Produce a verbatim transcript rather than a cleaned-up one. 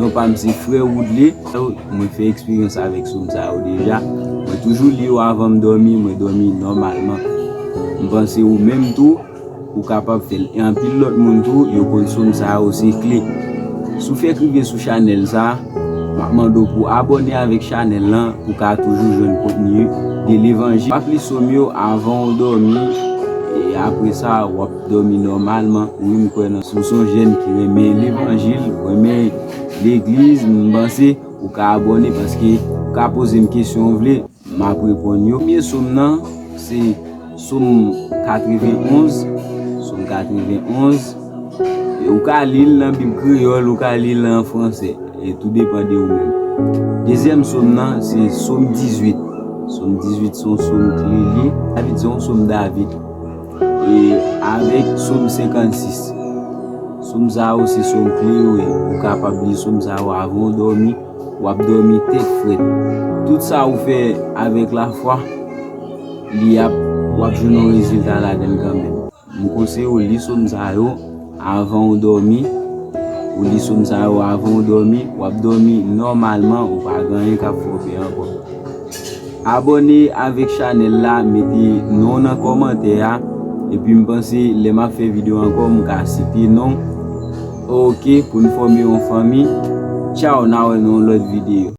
Non pa m se Frè Woodley. Mwen fè eksperyans avèk sòm sa yo deja. Mwen toujou li yo avan m dòmi, mwen dòmi nòmalman. M panse ou menm tou, ou kapab fè l. E anpil lòt moun tou, yo konn sòm sa yo se kle. Si w fèk rive sou chanèl sa, m ap mande w pou abòne avèk chanèl lan pou w ka toujou jwenn kontni de levanjil. W ap li sòm yo avan w dòmi, e apre sa, w ap dòmi nòmalman. Wi, m kwè nan, si w se yon jèn ki renmen levanjil, renmen legliz, m panse ou ka abòne paske ou ka poze m kesyon w vle, m ap reponn yo. Premye sòm nan, se sòm katrevenonz, sòm katrevenonz. E ou ka li l nan Bib kreyòl, ou ka li l an fransè. E tou depann de ou menm. Dezyèm sòm nan, se sòm dizuit. Sòm dizuit se yon sòm kle li. David se yon sòm David. E avèk sòm senkannsis. Sòm sa yo se sòm kle yo ye. Ou kapab li sòm sa yo avan w dòmi. W ap dòmi tèt frèt. Tout sa ou fè avèk lafwa, li ap, w ap jwenn yon rezilta ladan l kanmenm. M konseye w li sòm sa yo avan w dòmi. Ou li sòm sa yo avan w dòmi, w ap dòmi nòmalman, ou pa gen anyen k ap fè w pè ankò. Abòne avèk chanèl la, mete non w nan kòmantè a, epi m panse lè m ap fè videyo ankò, m ka site non w. Oke, pou n fòme yon fanmi. Tchaw, n a wè nan yon lòt videyo.